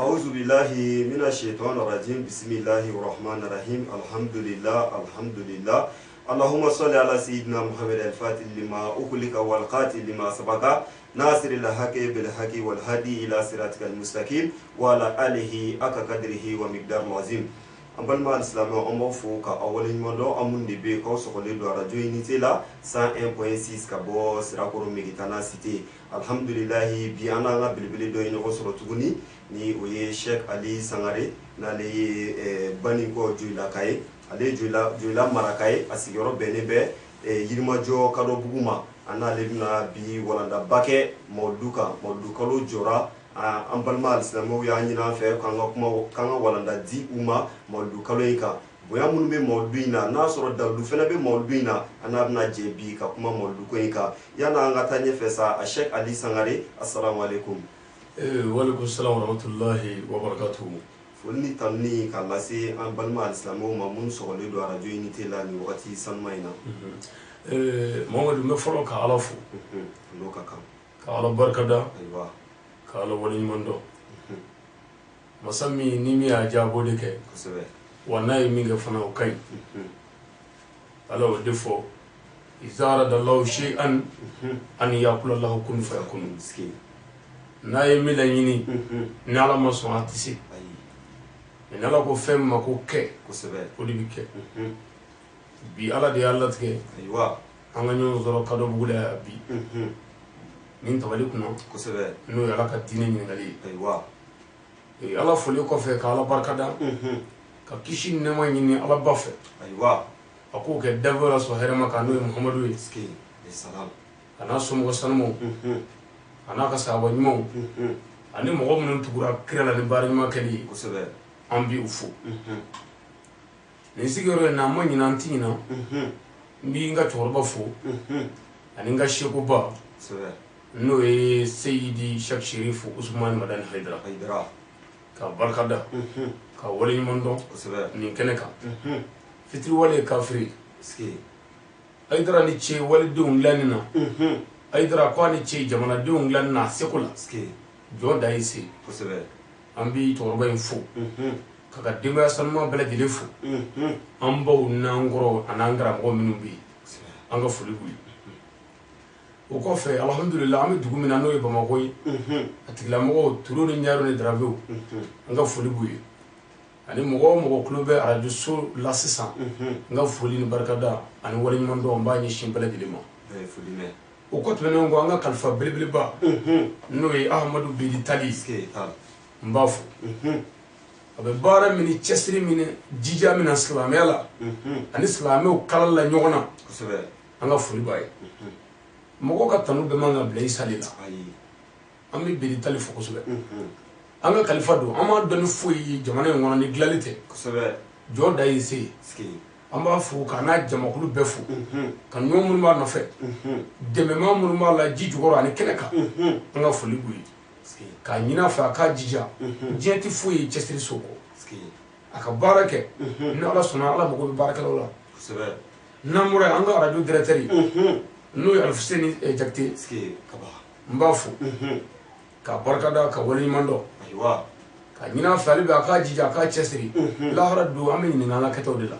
أعوذ بالله من الشيطان الرجيم. بسم الله الرحمن الرحيم. الحمد لله، الحمد لله. اللهم صل على سيدنا محمد الفاتح لما أغلق والخاتم لما سبق ناصر الحق بالحق والهادي إلى صراطك المستقيم وعلى آله حق قدره ومقداره العظيم. An balima alisilamɛw, an b'aw fo ka aw waleɲuman dɔn. An minnu de bɛ yen k'aw sɔgɔlen don arajo Unité la 101.6 ka bɔ Sirakɔrɔ Megitana cité. Alhamdulilahi, bi an n'an ka belebele dɔ ye ɲɔgɔn sɔrɔ tuguni, ni o ye Cheikh Ali Sangare, n'ale ye Banikɔ Joyilaka ye. Ale ye Joyila maraka ye. A sigiyɔrɔ bɛnnen bɛ Yirimajɔ Kadɔbugu ma. An n'ale bɛna bi walandaba kɛ mawuludu kan. Mawuludu kalo jɔra, an balima alisilamɛw y'a ɲini an fɛ k'an ka kuma, k'an ka walanda di u ma mawuludu kalo in kan, bonya minnu bɛ mawuludu in na, n'a sɔrɔ dalilu fana bɛ mawuludu in na. An n'a bɛna jɛ bi ka kuma mawuludu ko in kan. Yan'an ka taa ɲɛfɛ sa, a Cheikh Ali Sangare, asalamu aleykum. Walekum salam warahmatullahi wabarakatuhu. Foli ni tanuni k'a lase an balima alisilamɛw ma minnu sɔgɔlen don arajo Unité la nin wagati sanuma in na. Mamadu, n bɛ fɔlɔ ka Ala fo. N'o ka kan. Ka Ala barikada. Ka Ala waleɲuman dɔn. Masa min ni min y'a diya, a b'o de kɛ. Wa n'a ye min kɛ fana, o ka ɲi. Ala y'o de fɔ: iza aradallahu shay'an an yaqula lahu kun fayakun. N'a ye min laɲini, ni Ala ma sɔn, a tɛ se. Mais ni Ala ko fɛn min ma ko kɛ, o de bɛ kɛ. Bi Ala de y'a latigɛ an ka ɲɔgɔn sɔrɔ Kadɔbugu la yan bi nin tabali kunna, n'o ye Ala ka diinɛ ɲininkali ye. Ala foli kɔfɛ, ka Ala barikada, ka kisi ni nɛɛma ɲini Ala ba fɛ, a k'o kɛ danfɛnw la sɔn hɛrɛma kan, n'o ye Muhamadu ye, a n'a somɔgɔ sanumaw, a n'a ka sahaba ɲumanw, ani mɔgɔ minnu tugura kira la ni baara ɲuman kɛli ye. An b'u fo nin sigiyɔrɔ in na. An ma ɲinɛ, an ti ɲinɛ. N b'i n ka cɛkɔrɔba fo ani n ka sekoba, n'o ye Seyidi Cheikh Sherifu Usumani Madani Hayidara, ka barikada, ka waleɲuman dɔn nin kɛnɛ kan. Fitiriwale ye kafiri. Hayidara ni ce walidenw dilanni na. Hayidara ko a ni ce jamanadenw dilanni na a seko la. Jɔn da y'i se. An bi cɛkɔrɔba in fo, ka denbaya sanuman bɛɛ lajɛlen fo, an baw n'an kɔrɔw an'an karamɔgɔ minnu bɛ yen, an ka foli b'u ye. O kɔfɛ, alhamdulillah, an bɛ dugu min na, n'o ye Bamakɔ ye, a tigilamɔgɔw, Turo ni Ɲaro ni Darabew, an ka foli b'u ye, ani mɔgɔ o mɔgɔ tulo bɛ arajoso la sisan, n ka foli ni barikada ani waleɲuman dɔn, n b'a ɲɛsin bɛɛ lajɛlen ma. O kɔ tɛmɛnen kɔ, an ka kalifa belebeleba, n'o ye Ahamadu Bedi Tali, n b'a fo. A bɛ baara min ni cɛsiri min, jija min na silamɛya la ani silamɛw kalali la ɲɔgɔn na, an ka foli b'a ye. Mɔgɔ ka tanu bɛɛ man ka bila i sali la. An bɛ Bedi Tali fo kosɛbɛ. An ka kalifa don, an m'a dɔn ni foyi ye jamana in kɔnɔ ni dilanli tɛ. Jɔn da y'i se ye. An b'a fo k'a n'a jamakulu bɛɛ fo, ka ɲɔgɔn minnu b'a nɔfɛ, dɛmɛmaa minnu b'a la ji jukɔrɔ ani kɛnɛ kan, an ka foli b'u ye, k'a ɲini a fɛ a k'a jija. Diɲɛ tɛ foyi ye cɛsiri so kɔ. A ka baara kɛ, ni Ala sɔnna, Ala mago bɛ baarakɛlaw la. N'an bɔra yen, an ka arajo directeur, n'o ye Alifuseni Jakite, n b'a fo ka barikada, ka waleɲuman dɔn, ka ɲini a fɛ hali bi a k'a jija, a k'a cɛsiri. Lahara don, an bɛ ɲininka an ka kɛtaw de la.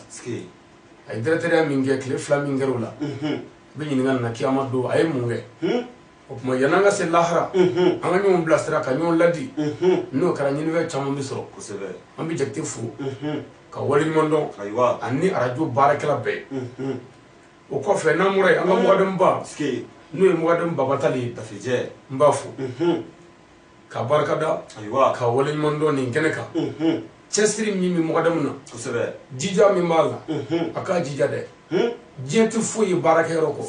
A ye directeur min kɛ, tile 2 min kɛra o la, a bɛ ɲininka nin na kiyama don, a ye mun kɛ. O tuma, yan'an ka se lahara, an ka ɲɔgɔn bilasira, ka ɲɔgɔn ladi. N'o kɛra, ɲinifɛn caman bɛ sɔrɔ. An bɛ Jakite fo ka waleɲuman dɔn, ani arajo baarakɛla bɛɛ. O kɔfɛ, n'an bɔra yen, an ka mɔgɔdenba, n'o ye mɔgɔden Baba Tali ye, n b'a fo ka barikada, ka waleɲuman dɔn nin kɛnɛ kan. Cɛsiri min bɛ mɔgɔdenw na, jija min b'a la, a k'a jija dɛ. Diɲɛ tɛ foyi ye baarakɛyɔrɔ kɔ.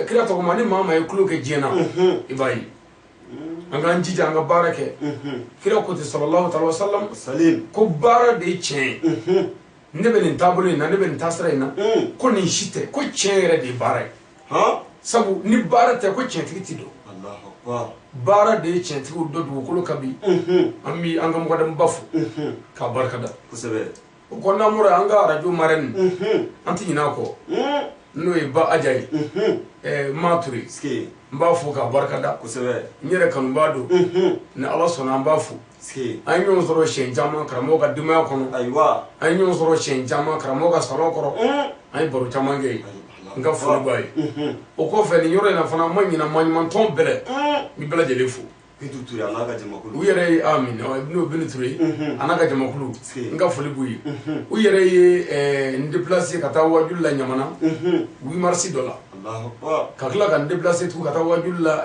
Kira tɔgɔ ma ni maa maa ye tulo kɛ diɲɛ na, i b'a ye. An k'an jija, an ka baara kɛ. Kira ko ten, sallallahu alaihi wa sallam, ko baara de ye tiɲɛ ye. Ne bɛ nin taabolo in na, ne bɛ nin taasira in na, ko nin si tɛ, ko tiɲɛ yɛrɛ de ye baara ye. Sabu ni baara tɛ, ko tiɲɛtigi ti dɔn. Baara de ye tiɲɛtigiw dɔ dugukolo kan bi. An bi an ka mɔgɔdenba fo k'a barikada. O kɔ, n'an bɔra an ka arajo marraine, an tɛ ɲinɛ a kɔ, n'o ye Ba Aja ye, Ma Ture. N b'a fo k'a barikada. Kosɛbɛ. N yɛrɛ kanubaa don. Ni Ala sɔnna an b'a fo. An ye ɲɔgɔn sɔrɔ siɲɛ caman karamɔgɔ ka denbaya kɔnɔ. Ayiwa. An ye ɲɔgɔn sɔrɔ siɲɛ caman karamɔgɔ ka salon kɔrɔ. An ye baro caman kɛ yen. N ka foli b'a ye. O kɔfɛ nin yɔrɔ in na fana n ma ɲinɛ maɲumantɔn bɛɛ lɛ. N bɛ bɛɛ lajɛlen fo. Bintu Ture a n'a ka jamakulu. U yɛrɛ ye n'o Bintu Ture a n'a ka jamakulu. N ka foli b'u ye. U yɛrɛ ye n déplacé ka taa wajuli la Ɲamana 8 mars dɔ la. Ka tila ka n déplacé tugun ka taa wajuli la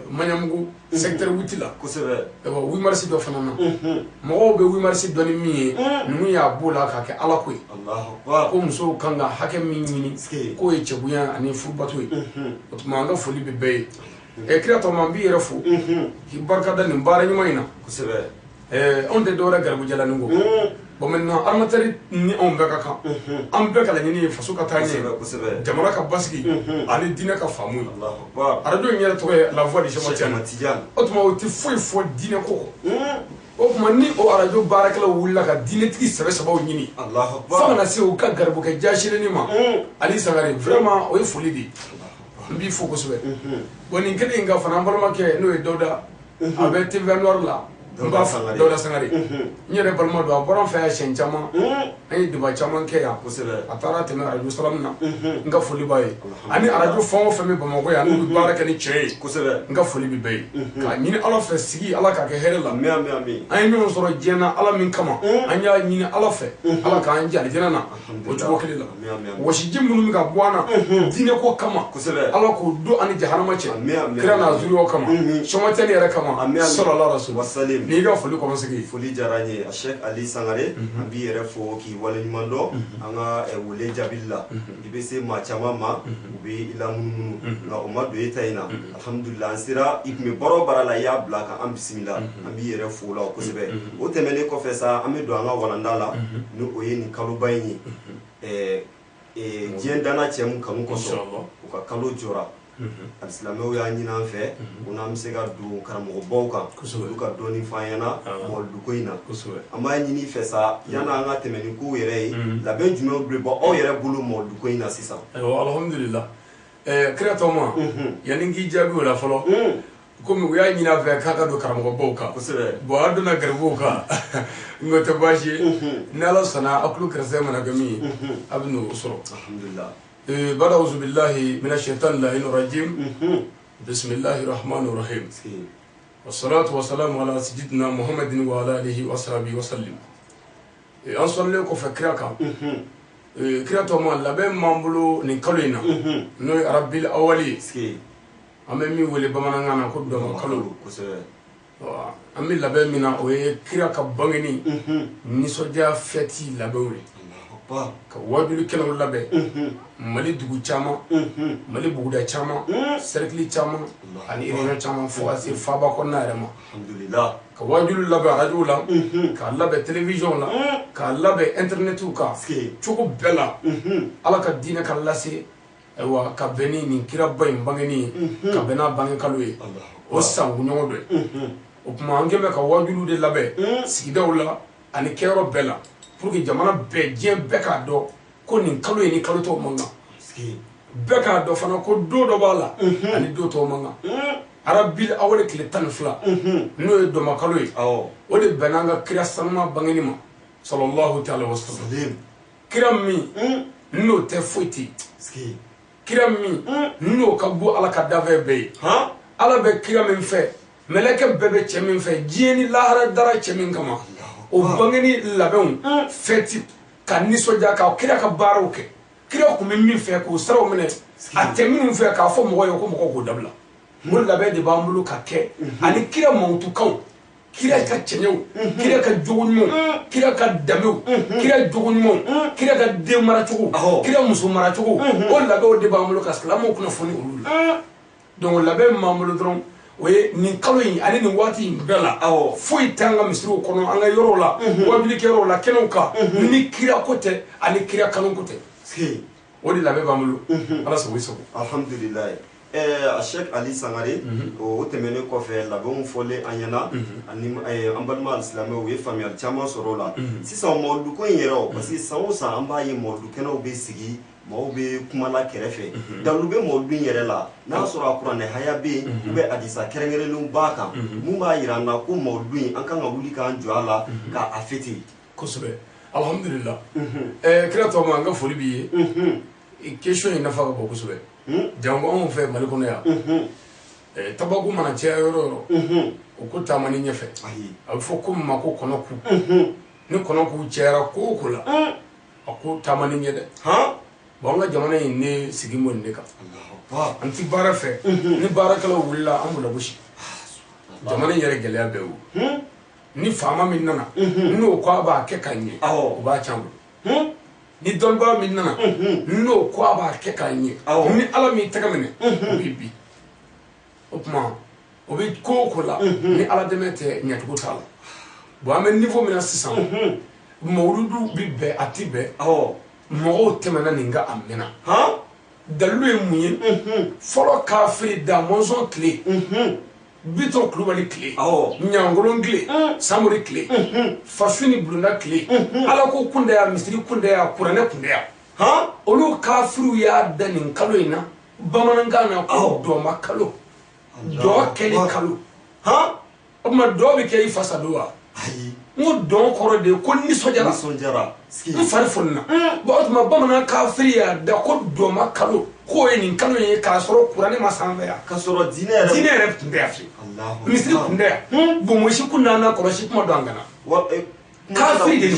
Maɲamugu secteur 8 la. Kosɛbɛ. 8 mars dɔ fana na. Mɔgɔw bɛ 8 mars dɔn ni min ye, ninnu y'a b'o la k'a kɛ Ala ko ye. Ko musow kan ka hakɛ min ɲini, k'o ye cɛbonya ani furubato ye. O tuma an ka foli bɛ bɛɛ ye. Kira tɔma n b'i yɛrɛ fo k'i barika da nin baara ɲuman in na. Kosɛbɛ. Anw tɛ dɔwɛrɛ garibujalani kɔ. Bon maintenant armateur ni anw bɛɛ ka kan. An bɛɛ ka laɲini ye faso ka taa ɲɛ. Kosɛbɛ. Jamana ka basigi ani diinɛ ka faamu ye. Arajo in yɛrɛ tɔgɔ ye La Voix de Cheikh Tidiane. O tuma o tɛ foyi fɔ diinɛ ko kɔ. O tuma ni o arajo baarakɛlaw wulila ka diinɛtigi sɛbɛ sɛbɛw ɲini. Fo ka na se u ka garibukɛ jasilenni ma. Ali Sangare vraiment o ye foli de ye. N b'i fo kosɛbɛ. Bon nin kelen in ka fana an balimakɛ n'o ye Dawuda a bɛ TVA Noir la. N b'a fo Dawuda Sangare. N yɛrɛ balima don, a bɔra an fɛ yan siɲɛ caman. An ye débat caman kɛ yan. Kosɛbɛ. A taara tɛmɛ arajo Salam na. N ka foli b'a ye. Ani arajo fɛn o fɛn bɛ Bamakɔ yan n'u bɛ baara kɛ ni tiɲɛ ye. Kosɛbɛ. N ka foli bɛ bɛɛ ye. K'a ɲini Ala fɛ sigi Ala k'a kɛ hɛrɛ la. Ami ami. An ye ɲɔgɔn sɔrɔ diɲɛ na Ala min kama. An y'a ɲini Ala fɛ. Ala k'an jɛ alijana na. O cogo kelen la. Wɔsiji minnu bɛ ka bɔ an na. Diinɛ ko kama. Kosɛbɛ. Ala k'o don ani jahanama cɛ. Ami ami. Kira n'a zuriyaw kama. Sɔmɔtɛli yɛrɛ kama. Ami ami. Sɔlɔla rasul. Wasalim. N'i ka foli kɔmasegin. Foli diyara n ye. Cheikh Ali Sangare, an b'i yɛrɛ fo k'i waleɲuman dɔn an ka wele jaabili la. I bɛ se maa caman ma, u bɛ i lamunumunu nka o ma don e ta in na. Alhamdulillah, an sera i tun bɛ baara o baara la i y'a bila ka an bisimila. An b'i yɛrɛ fo o la kosɛbɛ. O tɛmɛnen kɔfɛ sa, an bɛ don an ka walanda la ni o ye nin kaloba in ye. Diɲɛ danna cɛ mun kanu kosɔn, u ka kalo jɔra. Alisilamɛw y'a ɲini an fɛ ko n'an bɛ se ka don karamɔgɔbaw kan olu ka dɔɔni f'an ɲɛna mɔliduko in na. An b'a ɲini i fɛ sa yan'an ka tɛmɛ ni kow yɛrɛ ye, labɛn jumɛn bɛ bɔ aw yɛrɛ bolo mɔliduko in na sisan? Ayiwa, alhamdulillah. Kira tɔma, yanni n k'i jaabi o la fɔlɔ, komi u y'a ɲini a fɛ k'a ka don karamɔgɔbaw kan. Bon a donna garibuw kan, nka o tɛ baasi ye. Ni Ala sɔnna a tulo kɛrɛfɛ mana kɛ min ye, a bɛ n'o sɔrɔ. Alhamdulillah. بعد أعوذ بالله من الشيطان اللعين الرجيم. بسم الله الرحمن الرحيم. والصلاة والسلام على سيدنا محمد وعلى آله وصحبه وسلم. An sɔrɔlen kɔfɛ kira kan, kira tɔma labɛn m'an bolo nin kalo in na, n'o ye Arabil awali ye. An bɛ min wele bamanankan na ko dɔma kalo. An bɛ labɛn min na o ye kira ka bangeni nisɔndiya fɛti labɛnw ye. Ka wajulikɛlaw labɛn Mali dugu caman, Mali buguda caman, cercle caman ani région caman fo ka se faaba kɔnɔna yɛrɛ ma. Alhamdulillah. Ka wajuli labɛn arajow la, k'a labɛn télévision la, k'a labɛn internetiw kan, cogo bɛɛ la. Ala ka diinɛ ka lase, ayiwa, ka bɛn ni nin kiraba in bangeni ye, ka bɛn n'a bange kalo ye. O sankuɲɔgɔn dɔ ye. O tuma an kɛn bɛ ka wajuliw de labɛn sigidaw la ani kɛyɔrɔ bɛɛ la, pour que jamana bɛɛ, diɲɛ bɛɛ k'a dɔn ko nin kalo ye ni kalo tɔw man kan. Bɛɛ k'a dɔn fana ko don dɔ b'a la ani don tɔw man kan. Arabil awali tile 12, n'o ye dɔma kalo ye, o de bɛnna an ka kira sanuma bangeni ma, sallallahu ta'ala wa sallam. Kira min n'o tɛ foyi tɛ yen. Kira min n'o ka bɔ Ala ka danfɛn bɛɛ ye. Ala bɛ kira min fɛ, mɛlɛkɛ bɛɛ bɛ cɛ min fɛ, diɲɛ ni lahara dara cɛ min kama. O bangeni labɛnw fɛti ka nisɔndiya ka kira ka baaraw kɛ. Kira kun bɛ min fɛ k'o siraw minɛ, a tɛ minnu fɛ k'a fɔ mɔgɔ ye ko mɔgɔw k'o dabila. O labɛn de b'an bolo ka kɛ ani kira mankutukanw, kira ka cɛɲɛw, kira ka jogo ɲumanw, kira ka danbew, kira jogo ɲumanw, kira ka den maracogo, kira muso maracogo, o labɛnw de b'an bolo ka silamɛw kunnafoni olu la. Donc labɛn min b'an bolo dɔrɔn, o ye nin kalo in ani nin waati in bɛɛ la, foyi t'an ka misiriw kɔnɔ, an ka yɔrɔw la, wajulikɛyɔrɔw la, kɛnɛw kan, ni kira ko tɛ ani kira kanu ko tɛ. O de labɛn b'an bolo. Ala sago i sago. Alhamdulillah. Cheikh Ali Sangare, o tɛmɛnen kɔfɛ labɛnw fɔlen an ɲɛna, ani an balima alisilamɛw u ye faamuyali caman sɔrɔ o la. Sisan mɔliduko in yɛrɛ, parce que san o san an b'a ye mɔlidukɛnɛw bɛ sigi Maaw bɛ kuma la kɛrɛfɛ, dalilu bɛ mawuludu in yɛrɛ la, n'a sɔrɔ a kuranɛ haya bɛ yen ou bien hadisa kɛrɛnkɛrɛnnenw b'a kan mun b'a jira an na ko mawuludu in an kan ka wuli k'an jɔ a la k'a fêter. Kosɛbɛ, alhamdulillah. Kira tɔgɔ, an ka foli b'i ye. Question in nafa ka bon kosɛbɛ, jango anw fɛ Mali kɔnɔ yan. Tabaku mana caya yɔrɔ o yɔrɔ, o ko taamani ɲɛfɛ, a bɛ fɔ ko min ma ko kɔnɔku. Ni kɔnɔku cayara ko o ko la, a ko taamani ɲɛ dɛ. Bon, an ka jamana in ne sigi bɔ nin de kan. An ti baara fɛ, ni baarakɛlaw wulila, an b'u lagosi. Jamana in yɛrɛ gɛlɛya bɛɛ o. Ni faama min nana, n'o ko a b'a kɛ ka ɲɛ, o b'a can bolo. Ni dɔnnibaa min nana, n'o ko a b'a kɛ ka ɲɛ, ni Ala m'i tɛgɛ minɛ, o b'i bin. O tuma o bɛ ko o ko la, ni Ala dɛmɛ tɛ, ɲɛcogo t'a la. Bon, an bɛ niveau min na sisan, mawuludu bi bɛn, a ti bɛn. Mɔgɔw tɛmɛna nin kan a mɛnna. Dalilu ye mun ye? Fɔlɔ kafiri da mɔnzɔn tile, Bitɔn Kulubali tile, Ɲangolon tile, Samori tile, Fasu ni Bulonda tile, Ala ko kun tɛ yan, misiri kun tɛ yan, kuranɛ kun tɛ yan. Olu kafiriw y'a da nin kalo in na bamanankan na ko dɔnba kalo, dɔ kɛli kalo. O tuma dɔ bɛ kɛ i fasa don wa? N ko dɔn kɔrɔ de ye ko nisɔndiyara, n fari fonina. Bon, o tuma bamanan kafiri y'a da ko dɔnba kalo, k'o ye nin kalo in ye, k'a sɔrɔ kuranɛ ma sanfɛ yan, k'a sɔrɔ diinɛ yɛrɛ tun tɛ yan fiyewu, misiri tun tɛ yan, bonbosi kun n'an na kɔlɔsi kuma don an kana. Kafiri de ye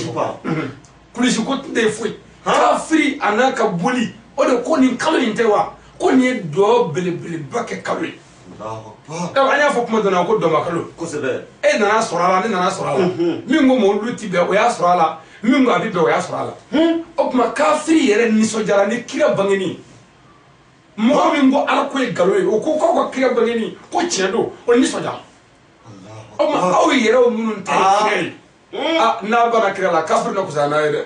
kulusi ko tun tɛ foyi. Kafiri a n'a ka boli, o de ko nin kalo in tɛ wa, ko nin ye dɔ belebeleba kɛ kalo ye. An y'a fɔ kuma dɔ la ko dɔnba kalo. Kosɛbɛ. E nana sɔrɔ a la, ne nana sɔrɔ a la. Min ko mawuludu ti bɛn, o y'a sɔrɔ a la. Min ko a bɛ bɛn, o y'a sɔrɔ a la. O tuma kafiri yɛrɛ nisɔndiyara ni kira bangeni. Mɔgɔ min ko Ala ko ye nkalon ye, o ko k'aw ka kira bangeni ko tiɲɛ don, o nisɔndiyara. O tuma aw yɛrɛw minnu ta ye kira ye, n'a banna kira la, kafiri na fisaya n'a ye dɛ.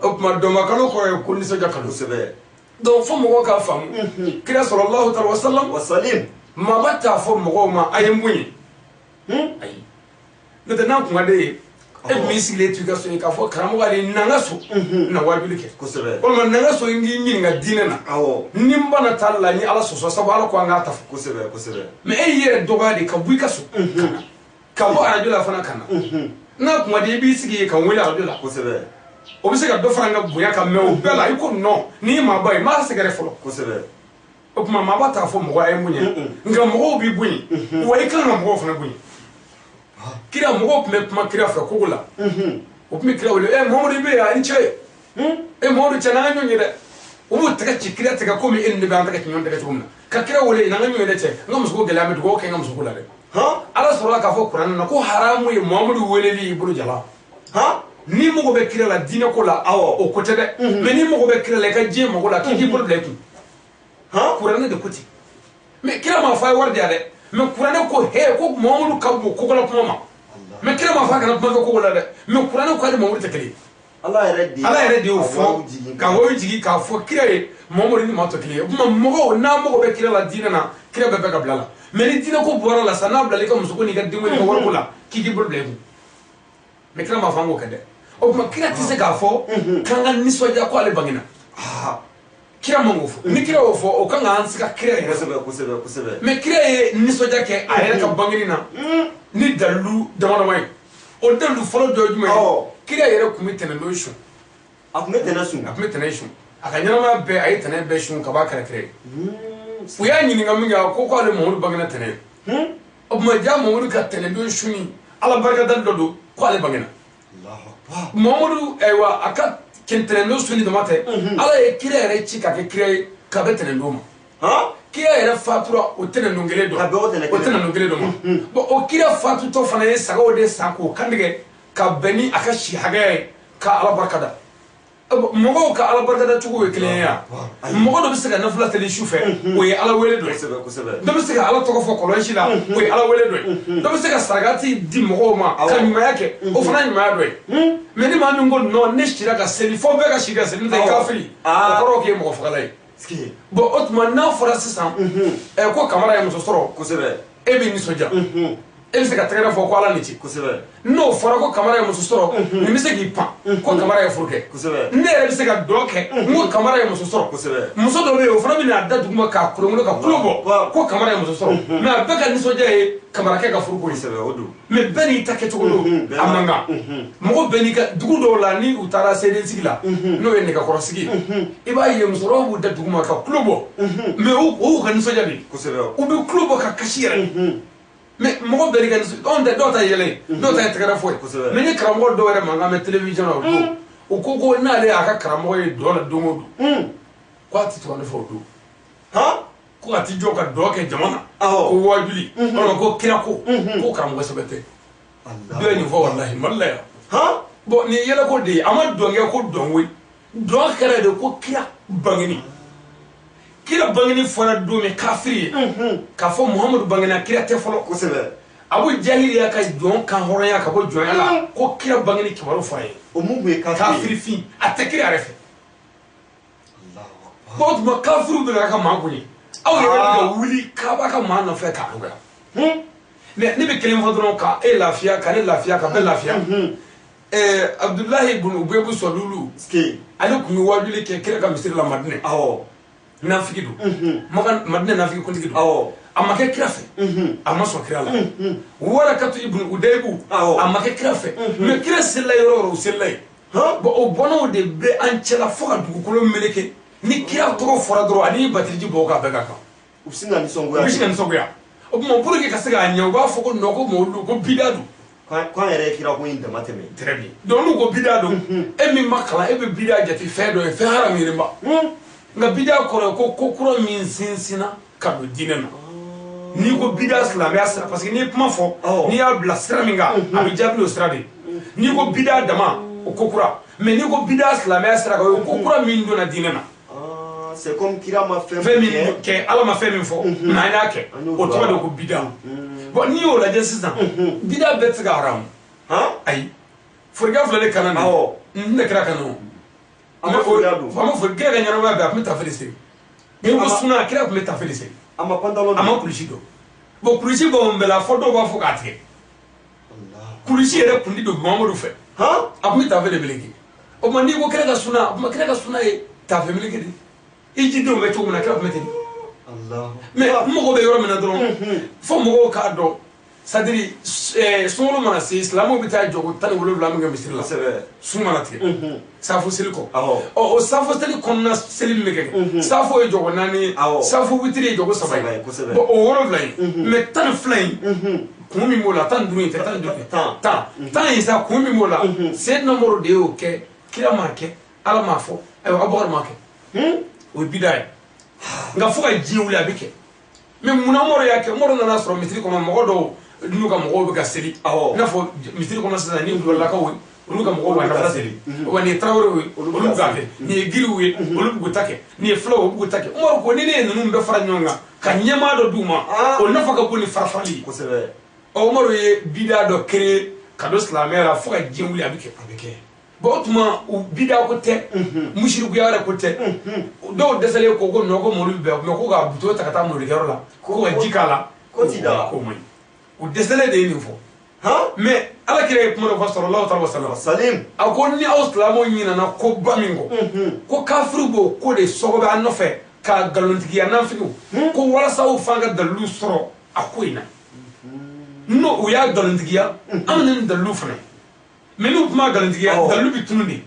O tuma dɔnba kalo kɔrɔ ye ko nisɔndiya kalo. Kosɛbɛ. Donc fo mɔgɔw k'a faamu, kira sallallahu alaihi wa sallam, maaba t'a fɔ mɔgɔw ma a ye n bonya. Ayi, n'o tɛ n'a kun ka d'e ye, e tun b'i sigilen to i ka so ye k'a fɔ karamɔgɔ de na n ka so na wajuli kɛ, walima na n ka so n k'i ɲininka diinɛ na, ni n banna t'a la n ye Ala sɔsɔ, sabu Ala ko an k'a ta fɔ. Kosɛbɛ kosɛbɛ. Mais e y'i yɛrɛ dɔgɔya de ka bɔ i ka so ka na, ka bɔ arajo la fana ka na. N'a kun ka di i b'i sigi yen ka n wele arajo la. Kosɛbɛ. O bɛ se ka dɔ fara n ka bonya kan, mɛ o bɛɛ la i ko nɔ n'i ye maaba ye, n b'a sɛgɛrɛ fɔlɔ. Kosɛbɛ. O tuma maaba t'a fɔ mɔgɔ a ye bonya, nka mɔgɔw b'i bonya, wa i kan ka mɔgɔw fana bonya. Kira mɔgɔw tun bɛ kuma kira fɛ kogo la, o tun bɛ kira wele, Mamadu i bɛ yan, i ni ce, Mamadu cɛ n'an ka ɲɔgɔn ye dɛ. U b'u tɛgɛ ci kira tɛgɛ komi e ni ne bɛ an tɛgɛ ci ɲɔgɔn tɛgɛ cogo min na, ka kira wele n'an ka ɲɔgɔn ye dɛ cɛ, n ka musoko gɛlɛya, n bɛ dugawu kɛ n ka musoko la dɛ. Ala sɔrɔla k'a fɔ kuranɛ na ko haramu ye Mamadu weleli i bolo jala. Ni mago bɛ kira la diinɛ ko la, awɔ, o ko tɛ dɛ, mɛ ni mago bɛ kira la i ka diɲɛ mago la, k'i k'i bolo bila i kun. Kuranɛ de ko ten. Mɛ kira m'a fɔ a ye wari di yan dɛ, mɛ kuranɛ ko he ko Mamadu ka bon kogola kuma ma, mɛ kira m'a fɔ a kana kuma kɛ kogo la dɛ, mɛ kuranɛ ko ale Mamadu tɛ kelen ye. Ala yɛrɛ de y'o fɔ ka wayu jigin k'a fɔ kira ye Mamadu ni maa tɔ kelen ye. O tuma mɔgɔw n'a mago bɛ kira la diinɛ na, kira bɛɛ bɛ ka bila la. Mɛ ni diinɛ ko bɔra la sa, n'a bilala i ka musoko n'i ka denko n'i ka wariko la, k'i k'i bolo bila i kun. Mɛ kira m'a fɔ an k'o kɛ dɛ. O tuma kira tɛ se k'a fɔ k'an ka nisɔndiya ko ale bangena. Kira man k'o fɔ. Ni kira y'o fɔ, o kan k'an se ka kira yɛrɛ. Kosɛbɛ kosɛbɛ kosɛbɛ. Mɛ kira ye nisɔndiya kɛ a yɛrɛ ka bangeni na ni dalilu dama dama ye. O dalilu fɔlɔ dɔ ye jumɛn ye? Kira yɛrɛ tun bɛ tɛnɛndon sun. A tun bɛ tɛnɛ sun. A tun bɛ tɛnɛ sun. A ka ɲɛnamaya bɛɛ a ye tɛnɛ bɛɛ sun ka b'a kɛra kira ye. U y'a ɲininka min kɛ, a ko k'ale Mamadu bangena tɛnɛ. O tuma ja Mamadu ka tɛnɛndon sunni Ala barikadali dɔ don ko ale bangena. Mamadu ayiwa a ka tɛnɛndon sunni dama tɛ, Ala ye kira yɛrɛ ci ka kɛ kira ye ka bɛn tɛnɛndon ma. Kira yɛrɛ fatura o tɛnɛndon kelen dɔ. O tɛnɛndon kelen dɔ ma. Bon, o kira fatutɔ fana ye sagaw de san k'o kantigɛ ka bɛn ni a ka si hakɛya ye ka Ala barikada. Mɔgɔw ka Ala barikada cogo ye kelen ye yan. Mɔgɔ dɔ bɛ se ka nafila seli su fɛ, o ye Ala wele dɔ ye. Dɔ bɛ se ka Ala tɔgɔ fɔ kɔlɔsi la, o ye Ala wele dɔ ye. Dɔ bɛ se ka sarakati di mɔgɔw ma ka ɲumanya kɛ, o fana ye ɲumanya dɔ ye. Mɛ ni maa min ko nɔ ne sira ka seli fo bɛɛ ka si ka seli, n'o tɛ i kafiri, o kɔrɔ k'e ye mɔgɔ fagala ye. Bon, o tuma n'a fɔra sisan ko Kamara ye muso sɔrɔ, e bɛ nisɔndiya. E bɛ se ka tɛgɛrɛ fɔ ko Ala ni ce. N'o fɔra ko Kamara ye muso sɔrɔ, nin bɛ se k'i pan ko Kamara ye furu kɛ. Ne yɛrɛ bɛ se ka dɔn kɛ n ko Kamara ye muso sɔrɔ. Muso dɔ bɛ yen o fana bɛ n'a da duguma k'a kolonkolon ka kulo bɔ ko Kamara ye muso sɔrɔ. Mais a bɛɛ ka nisɔndiya ye Kamarakɛ ka furuko ye. Mais bɛɛ n'i ta kɛcogo don, a man kan. Mɔgɔ bɛɛ n'i ka dugu dɔw la ni u taara sedensigi la n'o ye nɛgɛkɔrɔsigi ye, i b'a ye musokɔrɔbaw b'u da duguma ka kulo bɔ. Mais o y'u ka nisɔndiya de ye. U bɛ kulo bɔ ka kasi yɛrɛ. Mais mɔgɔ bɛɛ n'i ka nisɔndiya, anw tɛ dɔw ta yɛlɛ ye, dɔw ta ye tɛgɛrɛ fɔ ye. Mais ni karamɔgɔ dɔw yɛrɛ mankan bɛ télévision na o don, o ko ko n'ale y'a ka karamɔgɔ ye dɔn la don o don, ko a tɛ tugu ne fɛ o don. Ko a ti jɔ ka dɔn kɛ jama na, ko wajuli, walima ko kira ko, ko karamɔgɔ sɛbɛ tɛ. Dɔ ye nin fɔ walahi Mali la yan. Bon nin yɛlɛko de ye, a ma dɔn kɛ ko dɔn koyi. Dɔn kɛra de ko kira bangeni. Kira bangeni fɔra don min kafiri ye, k'a fɔ Muhamadu bangena kira tɛ fɔlɔ. Abu Jahili y'a ka jɔn kan hɔrɔnya ka bɔ jɔnya la ko kira bangeni kibaru fɔra ye. O mun kun ye kafiri fin, a tɛ kira yɛrɛ fɛ. Bon o tuma kafiriw bɛ ka maa bonya. Aw yɛrɛ bɛ ka wuli k'a b'a ka maa nɔfɛ k'a dɔgɔya. Mais ne bɛ kelen fɔ dɔrɔn ka e lafiya, ka ne lafiya, ka bɛɛ lafiya. Abudulayi bun Ubebu Sɔlulu, ale tun ye wajuli kɛ kira ka misiri la Madinɛ. Nafigi don, Madinɛ nafigi kuntigi don. A ma kɛ kira fɛ, a ma sɔn kira la. Warakatu ibn Udebu, a ma kɛ kira fɛ. Mais kira selila yɔrɔ o yɔrɔ, o selila yen. Bon o bɔnnaw de bɛ an cɛla fo ka dugukolo meleke. Ni kira tɔgɔ fɔra dɔrɔn ani batiriji bɔ k'a bɛɛ ka kan. U bɛ sin ka nisɔngoya. U bɛ sin ka nisɔngoya. O tuma pour que ka se k'a ɲɛ, u b'a fɔ ko non ko mawuludu ko bida don. K'an yɛrɛ ye kira ko in dama tɛmɛ. Très bien. Donc n'u ko bida don, e min ma kalan, e bɛ bida jate fɛn dɔ ye, fɛn haramuyenba. Nka bida kɔrɔ ye ko ko kura min sinsinna ka don diinɛ na. N'i ko bida silamɛya sira, parce que n'i ye kuma fɔ, n'i y'a bila sira min kan, a bɛ jaabi n'o sira de ye. N'i ko bida dama, o ko kura. Mais n'i ko bida silamɛya sira kan, o ye ko kura min donna diinɛ na. C'est comme kira ma fɛn min kɛ, Ala ma fɛn min fɔ, mais an y'a kɛ, o tɔgɔ de ko bida. Bon n'i y'o lajɛ sisan, bida bɛɛ tɛ se ka haramu. Ayi, forikɛ filɛ ne kana nin, n tɛ kira kana o. A ma foriya don. A ma fori, kira ka ɲɛnamaya bɛɛ a tun bɛ tafe de siri. N'i ko suna, kira tun bɛ tafe de siri. A ma pantalon don. A ma kulusi don. Bon kulusi b'anw bɛɛ la fo dɔw b'a fɔ k'a tigɛ. Kulusi yɛrɛ kun ti don Muhamadu fɛ. A tun bɛ tafe de meleke. O tuma n'i ko kira ka suna, o tuma kira ka suna ye tafe meleke de. I jidenw bɛ cogo min na, kira tun bɛ ten. Mais n mago bɛ yɔrɔ min na dɔrɔn, fo mɔgɔw k'a dɔn. C'est à dire sunkalo mana se, silamɛw bɛ taa jɔko 17 min kɛ misiri la, sun mana tigɛ, safo seli kɔ. Ɔ o safo seli kɔnɔna seli min bɛ kɛ, safo ye jɔko 4 ye, safo witiri ye jɔko 3 ye. Bon o 7 in, mais 12 in, kun min b'o la, 15 in tɛ 15 tan tan in sa, kun min b'o la, Seydina Umaru de y'o kɛ, kira m'a kɛ, Ala m'a fɔ, ayiwa Abubakar m'a kɛ. O ye bida ye. Nka fo ka diɲɛ wuli a bɛ kɛ. Mais munna Umaru y'a kɛ? Umaru nana sɔrɔ misiri kɔnɔ mɔgɔ dɔw n'u ka mɔgɔw bɛ ka seli. I n'a fɔ misiri kɔnɔ sisan ni Kulubaliw ye, olu ka mɔgɔw b'a nafila seli. Wa nin ye Tarawelew ye, olu b'u k'a kɛ. Nin ye Giriw ye, olu b'u ta kɛ. Nin ye fulaw ye, olu b'u ta kɛ. Umaru ko ni ne ye ninnu bɛɛ fara ɲɔgɔn kan ka ɲɛmaa dɔ d'u ma, o nafa ka bon ni farafarali ye. Ɔ Umaru ye bida dɔ créer ka don silamɛya la fo ka diɲɛ wuli a bɛ kɛ. A bɛ kɛ. Bon o tuma bida ko tɛ, musirikuya yɛrɛ ko tɛ. Dɔw dɛsɛlen ko ko non ko mawuludu bɛ, mais ko ka buto ta ka taa mawuludikɛyɔrɔ la, ko ka ji k'a la, ko ti da, k'o man ɲi. O dɛsɛlen de ye nin fɔ. Mais Ala kira ye kuma dɔ fɔ sallallahu alaihi wa sallam. A ko ni aw silamɛw ɲinɛna ko ba min kɔ, ko kafiriw b'o ko de sɔgɔbɛ an nɔfɛ ka nkalontigiya nafigiw, ko walasa aw f'an ka dalilu sɔrɔ a ko in na. N'o u y'a nkalontigiya, an bɛ na ni dalilu fana ye. Mais n'u kuma nkalontigiya, dalilu bɛ tunun de.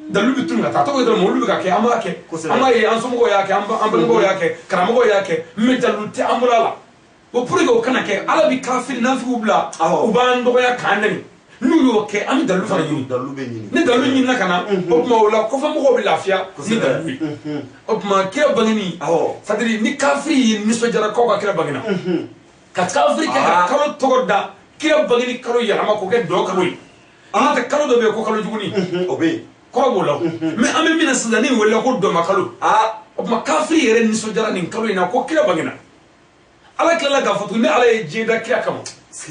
Dalilu bɛ tunun ka taa. A tɔgɔ ye dɔrɔn olu bɛ ka kɛ, an b'a kɛ. An b'a ye an somɔgɔw y'a kɛ, an balimaw y'a kɛ, karamɔgɔw y'a kɛ, mais dalilu tɛ an bolo a la. O pour que o kana kɛ, Ala bɛ kafiri nafigiw bila, u b'an dɔgɔya k'an nɛni. N'u y'o kɛ, an bɛ dalilu fana ɲini. Ni dalilu ɲinina ka na, o tuma o la kɔfɛmɔgɔw bɛ lafiya ni dalilu ye. O tuma kira bangeni, c'est à dire ni kafiri ye nisɔndiyara k'aw ka kira bangena, ka kafiri kɛ ka kalo tɔgɔ da kira bangeni kalo yɛlɛma k'o kɛ dɔ kalo ye. N'o tɛ kalo dɔ bɛ yen ko kalo juguni, o bɛ yen, kɔrɔ b'o la. Mais an bɛ min na sisan, ni welela ko dɔma kalo, o tuma kafiri yɛrɛ nisɔndiyara nin kalo in na ko kira bangena. Ala tilala k'a fɔ tuguni ne Ala ye diɲɛ da kira kama.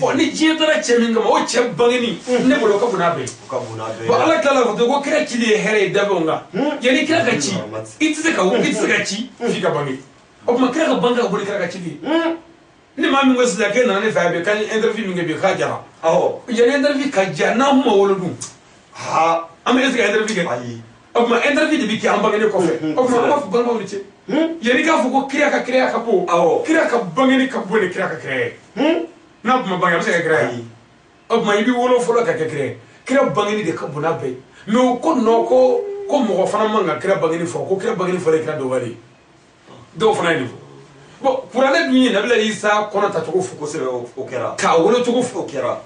Ɔ ni diɲɛ dara cɛ min kama, o cɛ bangeni ne bolo o ka bon n'a bɛɛ ye. Bon Ala tilala k'a fɔ tuguni ko kira cili ye hɛrɛ ye dabɛnw kan. Yanni kira ka ci, i tɛ se ka ci f'i ka bange. O tuma kira ka bange ka bɔ ni kira ka cili ye. Ni maa min ko sisan k'e nana ne fɛ yan bi k'an ye interview min kɛ bi k'a jara. Yanni interview ka diya n'an ma wolo dun. An bɛ est-ce que interview kɛ? Ayi. O tuma interview de bɛ kɛ an bangenen kɔfɛ. O tuma an b'a fɔ balimaw ni ce. Yanni k'a fɔ ko kira ka bon. Kira ka bangeni ka bon ni kira ka kira ye. N'a tun ma bange a bɛ se ka kɛ kira ye. O tuma i bɛ wolo fɔlɔ ka kɛ kira ye. Kira bangeni de ka bon n'a bɛɛ ye. Mais o ko non ko mɔgɔ fana man ka kira bangeni fɔ ko kira bangeni fɔlen kira dɔwɛrɛ ye. Dɔw fana ye nin fɔ. Bon kuranɛ dun ye Nabila Isa kɔnɔ tacogo fɔ. Kosɛbɛ o kɛra. K'a wolo cogo fɔ. O kɛra.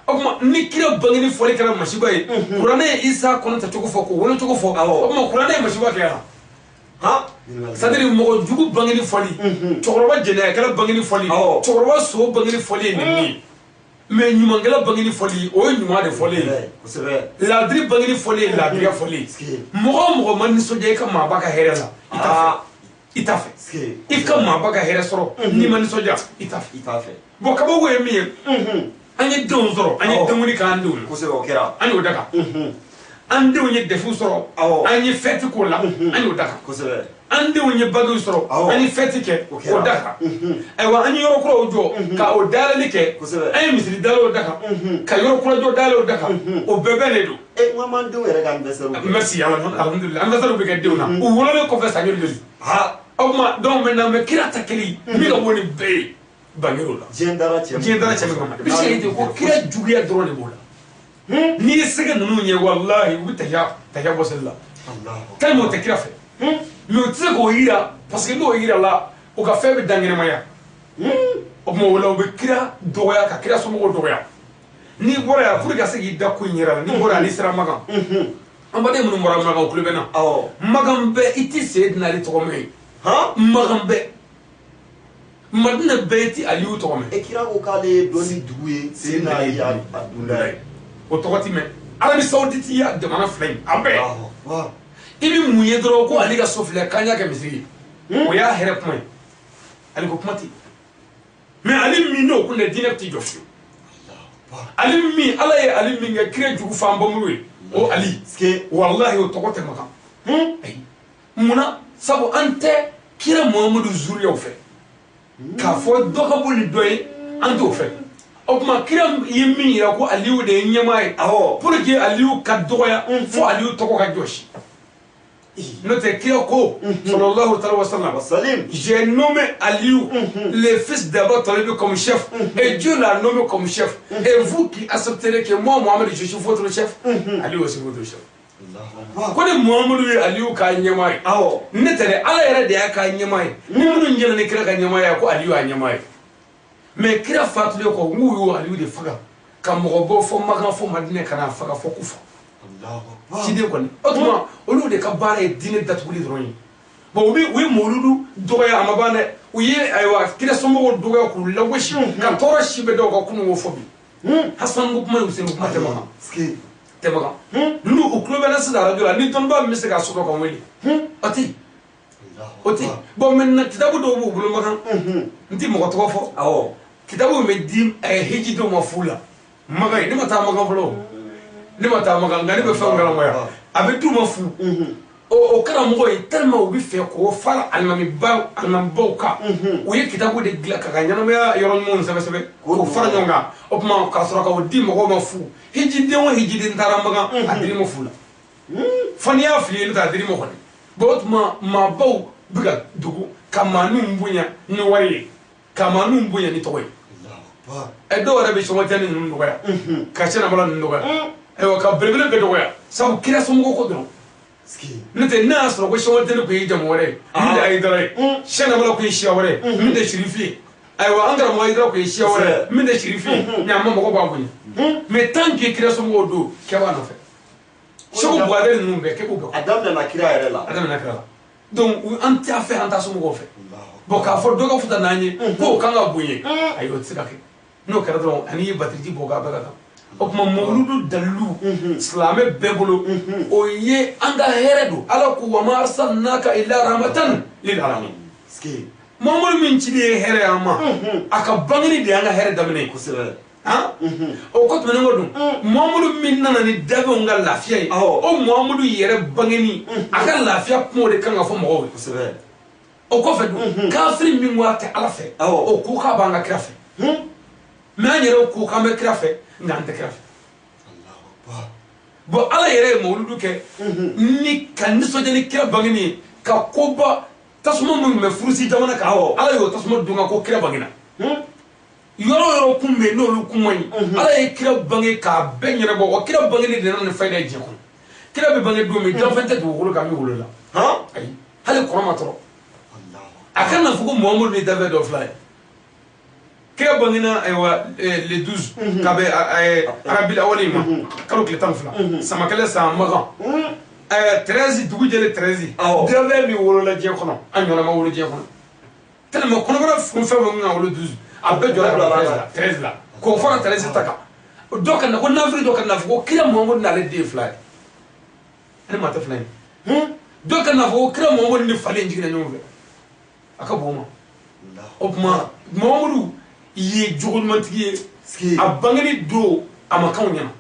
O tuma ni kira bangeni fɔli kɛra masiba ye. Kuranɛ ye Isa kɔnɔ tacogo fɔ k'o wolo cogo fɔ. O tuma kuranɛ ye masiba kɛ yan. C'est-à-dire mɔgɔ jugu bangeni fɔli. Cɛkɔrɔba jɛnɛyakɛla bangeni fɔli. Cɛkɔrɔba so bangeni fɔli ye nin ye. Mais ɲumankɛla bangeni fɔli o ye ɲuman de fɔli ye. Kosɛbɛ. Laadiri bangeni fɔli ye laadiriya fɔli ye. Mɔgɔ o mɔgɔ ma nisɔndiya i ka maaba ka hɛrɛ la i t'a fɛ. I t'a fɛ. I ka maaba ka hɛrɛ sɔrɔ n'i ma nisɔndiya i t'a fɛ. I t'a fɛ. Bon kabako ye min ye. An ye denw sɔrɔ an ye denwuli k'an denw na. Kosɛbɛ o kɛra. An y'o da kan. An denw ye defu sɔrɔ. An ye fɛti k'o la. An y'o da kan. Kosɛbɛ. An denw ye bagiw sɔrɔ. An ye fɛti kɛ k'o da kan. Ayiwa an ye yɔrɔ kuraw jɔ ka o dayɛlɛli kɛ. An ye misiri dayɛlɛw da kan. Ka yɔrɔ kura jɔ dayɛlɛw da kan. O bɛɛ bɛnnen don. N ko an denw yɛrɛ ka anniversaire kɛ. Merci alhamdulilayi anniversaire bɛ kɛ denw na. U wololen kɔfɛ san joli joli. O tuma donc maintenant mais kira ta kɛli min ka bon ni bɛɛ ye banger'o la. Diɲɛ dara cɛ min. Diɲɛ dara cɛ min kama. I bɛ se k'i ten ko kira juguya dɔrɔn de b'o la. N'i ye sɛgɛ ninnu ye walahi u bɛ tahiya bɔ seli la. Tellement o tɛ kira fɛ. Mais u tɛ se k'o yira parce que n'o yira la u ka fɛn bɛ dan ɲɛnamaya. O tuma o la u bɛ kira dɔgɔya ka kira somɔgɔw dɔgɔya. N'i bɔra yan pour que ka se k'i da ko in yɛrɛ la n'i bɔra yan n'i sera Makan. An baden minnu bɔra Makan u tulo bɛ n na. Makan bɛɛ i tɛ Seydina Ali tɔgɔ mɛn yen. Makan bɛɛ. Madina bɛɛ i tɛ Aliyu tɔgɔ mɛn. E kira ko k'ale ye dɔnni dugu ye Seydina Ali y'a dunda ye. O tɔgɔ ti mɛn. Arabie Saoudite y'a jamana fila in a bɛɛ. I bɛ mun ye dɔrɔn ko Ale ka so filɛ k'an y'a kɛ misiri ye. O y'a hɛrɛ kuma ye. Ale ko kuma tɛ. Mais ale min n'o kun tɛ diinɛ t'i jɔ fiyewu. Ale min Ala ye ale min kɛ kira jugu fanbamuru ye o Ali. Walahi o tɔgɔ tɛ Makan. Ayi. Munna sabu an tɛ kira Muhamadu zuriyaw fɛ. K'a fɔ dɔ ka bɔ ni dɔ ye an t'o fɛ. O tuma kira ye min yira ko Aliyu de ye ɲɛmaa ye. Pour que Aliyu ka dɔgɔya fo Aliyu tɔgɔ ka jɔsi. N'o tɛ kira ko sallallahu alayhi wa sallam j'ai nommé Aliou le fils d'Aba Talib comme chef et Dieu l'a nommé comme chef et vous qui accepterez que moi Mohamed je suis votre chef Aliou aussi votre chef. Ko ni Muhamadu ye Aliyu k'a ɲɛmaa ye. Ne tɛ dɛ Ala yɛrɛ de y'a k'a ɲɛmaa ye. Ni minnu jɛnna ni kira ka ɲɛmaa ye ko Aliyu y'a ɲɛmaa ye. Mais kira fatulen kɔ n k'u y'o Aliyu de faga ka mɔgɔ bɔ fɔ Makan fɔ Madinɛ ka n'a faga fɔ Kufa. Ciden kɔni o tuma olu de ka baara ye diinɛ datuguli dɔrɔn ye. Bon u ye mawuludu dɔgɔya a ma ban dɛ. U ye ayiwa kira somɔgɔw dɔgɔya k'u lagosi ka tɔɔrɔ si bɛɛ da u ka kununko fɔ bi. Hasan ko kuma ni Useni ko kuma tɛ Makan. Tɛ Makan. N'u u tulo bɛ na sisan arajo la ni dɔnnibaa min bɛ se k'a sɔrɔ ka wele. O tɛ yen. O tɛ yen. Bon maintenant kitabu dɔw b'u bolo Makan. N tɛ mɔgɔ tɔgɔ fɔ. Kitabu bɛ di hijidenw ma fu la. Makan ye ne ma taa Makan fɔlɔ. Ne ma taa Makan nka ne bɛ fɛnw kalama yan. A bɛ d'u ma fu. O karamɔgɔ ye tellement u bɛ fɛ k'o fara alimamibaw kan. U ye kitabu de dilan ka ɲɛnamaya yɔrɔ ɲumanw sɛbɛn sɛbɛn k'o fara ɲɔgɔn kan. O tuma k'a sɔrɔ k'o di mɔgɔw ma fu. Hijiden o hijiden taara Makan a dir'i ma fu la. Fo n'i y'a fili n'o tɛ a dir'i ma kɔni. Bon o tuma maabaw bɛ ka dogo ka maaninw bonya ni wari ye ka maaninw bonya ni tɔgɔ ye. Dɔw yɛrɛ bɛ sɔmɔtɛni ninnu dɔgɔya ka sɛnɛbala ninnu dɔgɔya. Ayiwa ka belebele bɛɛ dɔgɔya sabu kira somɔgɔw ko dɔrɔn. N'o tɛ n'a y'a sɔrɔ ko sɔmɔtɛni kun ye jamu wɛrɛ ye min tɛ Ayidara ye sɛnɛbala kun ye siya wɛrɛ ye min tɛ Sirifi ye ayiwa an karamɔgɔ Ayidara kun ye siya wɛrɛ ye min tɛ Sirifi ye ɲama mɔgɔ b'a bonya. Mais tant que kira somɔgɔw don kɛ b'a nɔfɛ. Segu Buhari ninnu bɛɛ kɛ b'u bɛɛ. A daminɛna kira yɛrɛ la. A daminɛna kira la. Donc an t'a fɛ an t'a somɔgɔw fɛ. Bon k'a fɔ dɔ ka fisa n'an ye k'o kan ka bonya ayi o tɛ se ka kɛ. N'o kɛra dɔrɔn ani ye batiriji bɔ k'a bɛɛ ka kan. O tuma mawuludu dalilu silamɛ bɛɛ bolo o ye an ka hɛrɛ don. Ala ko wa ma arsalnaka illa rahmatan lil alamin. Muhamadu min cili ye hɛrɛ y'an ma a ka bangeni de y'an ka hɛrɛ daminɛ ye. Kosɛbɛ. O ko tɛmɛnen kɔ dun Muhamadu min nana ni dabɛnw ka lafiya ye o Muhamadu yɛrɛ bangeni a ka lafiya kumaw de kan ka fɔ mɔgɔw ye. Kosɛbɛ. O kɔfɛ dun, kafiri min ko a tɛ Ala fɛ, o ko k'a b'an ka kira fɛ. Mais an yɛrɛ ko k'an bɛ kira fɛ, nka an tɛ kira fɛ. Bon, Ala yɛrɛ ye mawuludu kɛ ni ka nisɔndiya ni kira bangeni ye, ka koba tasuma minnu bɛ furusi jamana kan, Ala y'o tasuma dun ka ko kira bangena. Yɔrɔ o yɔrɔ kun bɛ yen n'olu kun man ɲi, Ala ye kira bange k'a bɛɛ ɲɛnabɔ. Wa kira bangeni de nana ni fayida ye diɲɛ kɔnɔ. Kira bɛ bange don min, danfɛn tɛ dugukolo kan min wolola. Ayi, hali kɔrɔ ma tɔrɔ. A kana fɔ ko Muhamadu ni danfɛn dɔ fila ye. Kira bangena ayiwa le 12 ka bɛn Arabil awali ma, kalo tile 12, samakɛlɛ san Makan, 13, dugu jɛlen 13. Danfɛn min wolola diɲɛ kɔnɔ, an ɲɔgɔnna ma wolo diɲɛ kɔnɔ. Tellement kɔnɔbara fɛn fɛn kan ka wolo 12, a bɛɛ jɔra ka bɛn 13 la. K'o fara 13 ta kan, dɔ ka na ko nafiri, dɔ ka na fɔ ko kira Muhamadu n'ale den fila ye, ale maa tɛ fila ye. Dɔ ka na fɔ ko kira Muhamadu ni falen jiginna ɲɔgɔn fɛ, a ka bon o ma. O tuma Muhamadu ye jogo ɲumantigi ye. A bangeni don a ma k'anw ɲɛna,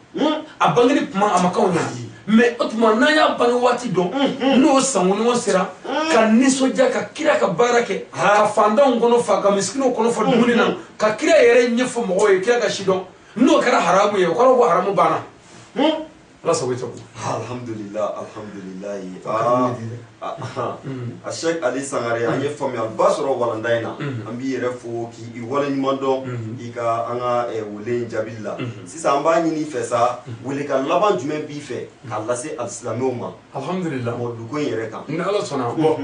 a bangeni kuma a ma k'anw ɲɛna. Mais o tuma n'an y'a bange waati dɔn, n'o sangoɲɔgɔn sera ka nisɔndiya ka kira ka baara kɛ, ka fantanw kɔnɔ fa, ka misikinaw kɔnɔ fa dumuni na, ka kira yɛrɛ ɲɛfɔ mɔgɔw ye, kira ka si dɔn, n'o kɛra haramu ye, o kɔrɔ ko haramu banna. Ala sago i sago. Alhamdulillah, alhamdulillah. A Cheikh Ali Sangare, an ye faamuyaliba sɔrɔ walanda in na. An b'i yɛrɛ fo k'i waleɲuman dɔn i ka an ka wele in jaabili la. Sisan an b'a ɲini i fɛ sa, welekan laban jumɛn b'i fɛ k'a lase alisilamɛw ma? Alhamdulillah. Mɔduko in yɛrɛ kan. Ni Ala sɔnna. Bon,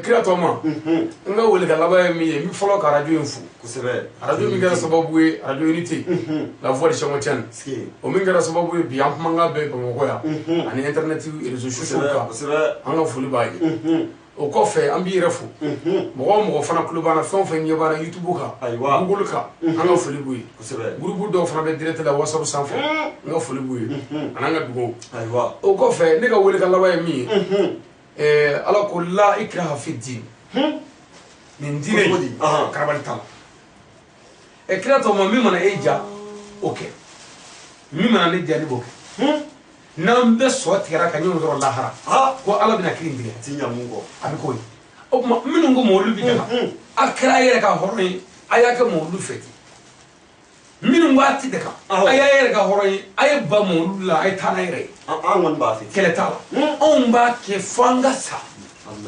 kira tɔ ma, n ka welekan laban ye min ye, n bɛ fɔlɔ ka arajo in fo. Kosɛbɛ. Arajo min kɛra sababu ye, arajo Unité, la voix de Cheikh, o min kɛra sababu ye bi an kumakan bɛɛ Bamakɔ yan ani internet réseaux sociaux kan, an ka foli b'a ye. O kɔfɛ an b'i yɛrɛ fo. Mɔgɔ o mɔgɔ fana tulo b'an na, fɛn o fɛn ɲɛ b'an na YouTube kan, Google kan, an ka foli b'u ye. Groupe dɔw fana bɛ direct la WhatsApp sanfɛ, n ka foli b'u ye, ani an ka dugawu. O kɔfɛ ne ka welekan laban ye min ye, Ala ko la ikraha fi din, nin diinɛ in karabali t'a la. Kira tɔ ma, min mana e ja o kɛ, min mana ne ja ne b'o kɛ. N'an bɛɛ sɔ tigɛra ka ɲɔgɔn sɔrɔ lahara, ko Ala bɛna kiiri tigɛ, a bɛ k'o ye. O tuma minnu ko mawulu bi daga, a kɛra a yɛrɛ ka hɔrɔn ye, a y'a kɛ mawulu fɛ ten. Minnu ko a ti daga, a y'a yɛrɛ ka hɔrɔn ye, a ye ba mawulu la, a ye taa n'a yɛrɛ ye. An kɔni b'a fɛ. Kɛlɛ t'a la. Anw b'a kɛ fo an ka sa,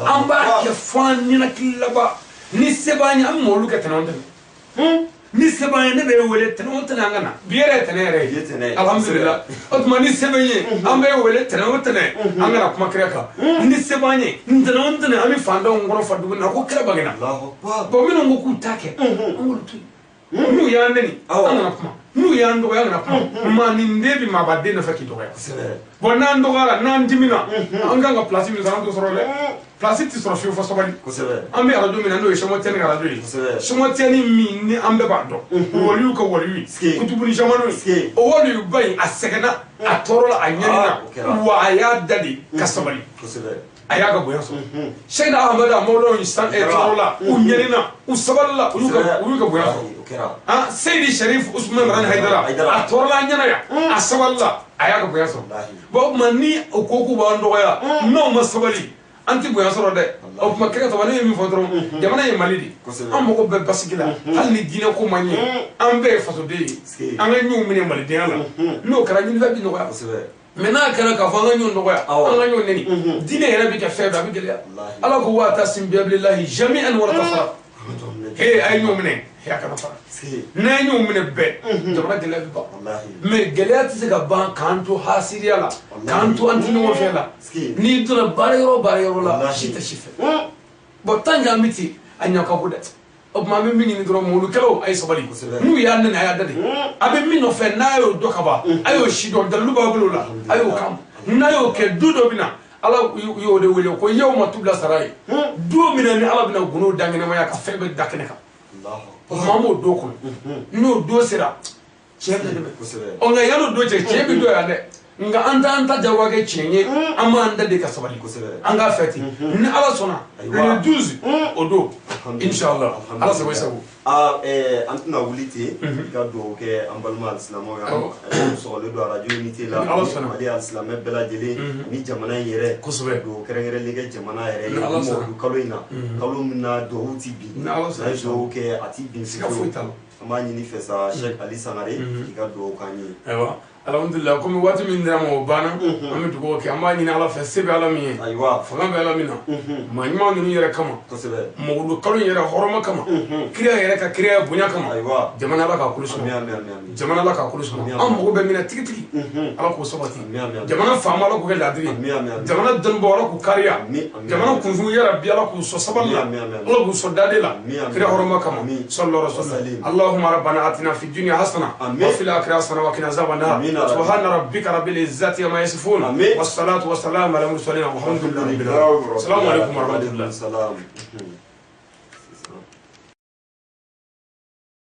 an b'a kɛ fo an ninakili laban. Ni se b'an ye, an bɛ mawulu kɛ tɛnɛ o tɛnɛ. Ni se b'an ye, ne bɛ wele tɛnɛ o tɛnɛ an ka na. Bi yɛrɛ ye tɛnɛ yɛrɛ ye. Alhamdulillah. O tuma ni se bɛ n ye, an bɛ wele tɛnɛ o tɛnɛ an ka na kuma kira kan. Ni se b'an ye, tɛnɛ o tɛnɛ an bɛ fantanw kɔnɔ fa dumuni na ko kira bangena. Bon, minnu ko k'u ta kɛ, an k'olu to yen. N'u y'an nɛni, an kana kuma. N'u y'an dɔgɔya, an kana kuma. Maa nin den bɛ maaba den nɔfɛ k'i dɔgɔya. Bon, n'an dɔgɔyara, n'an dimina, an kan ka place min sɔrɔ, an t'o sɔrɔ dɛ. Place tɛ sɔrɔ fiyewu fo sabali. An bɛ arajo min na, n'o ye Sɛmɔtɛni arajo ye. Sɛmɔtɛni min ni an bɛɛ b'a dɔn, waliyu ka waliyu ye, kutubuni jamanu ye. O waliyuba in, a sɛgɛnna, a tɔɔrɔla, a ɲɛnina, wa a y'a da de ka sabali. A y'a ka bonya sɔrɔ. Seyida Ahamadu Mawulaw tɔɔrɔla, u ɲɛnina, u sabalila, u y'u ka bonya sɔrɔ. Seyidi Sharif Usman Madani Hayidara, a tɔɔrɔla a ɲɛna yan, a sabalila, a y'a ka bonya sɔrɔ. Bon, o tuma ni o ko k'u b'an dɔgɔya, n'aw ma sabali, an tɛ bonya sɔrɔ dɛ. O tuma kira tɔgɔ ne ye min fɔ dɔrɔn, jamana ye Mali de, an mago bɛɛ basigi la, hali ni diinɛ ko ma ɲɛ, an bɛɛ ye fasoden ye, an ka ɲɔgɔn minɛ malidenya la. N'o kɛra, ɲinifɛn bɛ nɔgɔya. Mais n'a kɛra k'a fɔ an ka ɲɔgɔn dɔgɔya, an ka ɲɔgɔn nɛni, diinɛ yɛrɛ bɛ kɛ fɛn dɔ, a bɛ gɛlɛya. Ala ko wa'tasim bihablillahi jami'an wala tafarraqu. He, a ye ɲɔgɔn minɛ, he, a kana fara. N'an ye ɲɔgɔn minɛ bɛɛ, jamana gɛlɛya bɛ ban. Mais gɛlɛya tɛ se ka ban k'an to hasiriya la, k'an to an tɛ ɲɔgɔn fɛ la. N'i donna baara yɔrɔ o baara yɔrɔ la, si tɛ si fɛ. Bon, tant que an bɛ ten, a ɲɛ ka go dɛ. O tuma an bɛ min ɲini dɔrɔn, mawulukɛlaw a ye sabali. N'u y'a nɛni, a y'a da de. A bɛ min nɔfɛ, n'a y'o dɔn ka ban, a y'o si dɔn, dalilu b'a bolo la, a y'o kama. N'a y'o kɛ, du dɔ bɛ na, Ala y'o de wele ko yawma tubla sarayi. Don min na ni Ala bɛna gundo da ɲɛnamaya ka fɛn bɛɛ da kɛnɛ kan. O tuma an b'o don kɔnɔ. N'o don sera, tiɲɛ bɛ dɛmɛ. Ɔ nka yan'o don cɛ, tiɲɛ bɛ don yan dɛ. Nka an t'an ta jagoya kɛ tiɲɛ ye, an b'an da de ka sabali. An k'a fɛ ten. Ni Ala sɔnna, le 12 o don. Inshallah Ala sago i sago. An tɛna wuli ten i ka dugawu kɛ an balima alisilamɛw ye an sɔgɔlen don arajo unité la Mali alisilamɛ bɛɛ lajɛlen ani jamana in yɛrɛ kosɛbɛ dugawu kɛrɛnkɛrɛnlen kɛ jamana yɛrɛ ye mawuludu kalo in na kalo min na dugawu ti bin n'a ye dugawu kɛ a ti bin siga foyi t'a la an b'a ɲini fɛ sa Cheikh Ali Sangare i ka dugawu k'an ye. Ayiwa alhamdulillah komi waati min dira ma o banna an bɛ dugawu kɛ an b'a ɲini Ala fɛ se bɛ Ala min ye ayiwa fanga bɛ Ala min na maa ɲuman ninnu yɛrɛ kama kosɛbɛ mawuludu kalo in yɛrɛ hɔrɔma kama kira yɛrɛ ka kiraya bonya kama ayiwa jamana Ala k'a kolo suma jamana Ala k'a kolo suma an mago bɛ min na tigitigi Ala k'o sabati jamana faama Ala k'o kɛ laadiri jamana dɔnnibaaw Ala k'u kariya jamana kunfin yɛrɛ bi Ala k'u sɔn sabali la Ala k'u sɔn dade la kira hɔrɔma kama sallallahu alaihi wasallam Allahumma rabbana atina fid dunya hasana wa fil akhirati hasana wa qina azaban nar سبحان ربك رب العزة عما يصفون والصلاة والسلام على المرسلين والحمد لله رب العالمين. السلام عليكم ورحمة الله. السلام.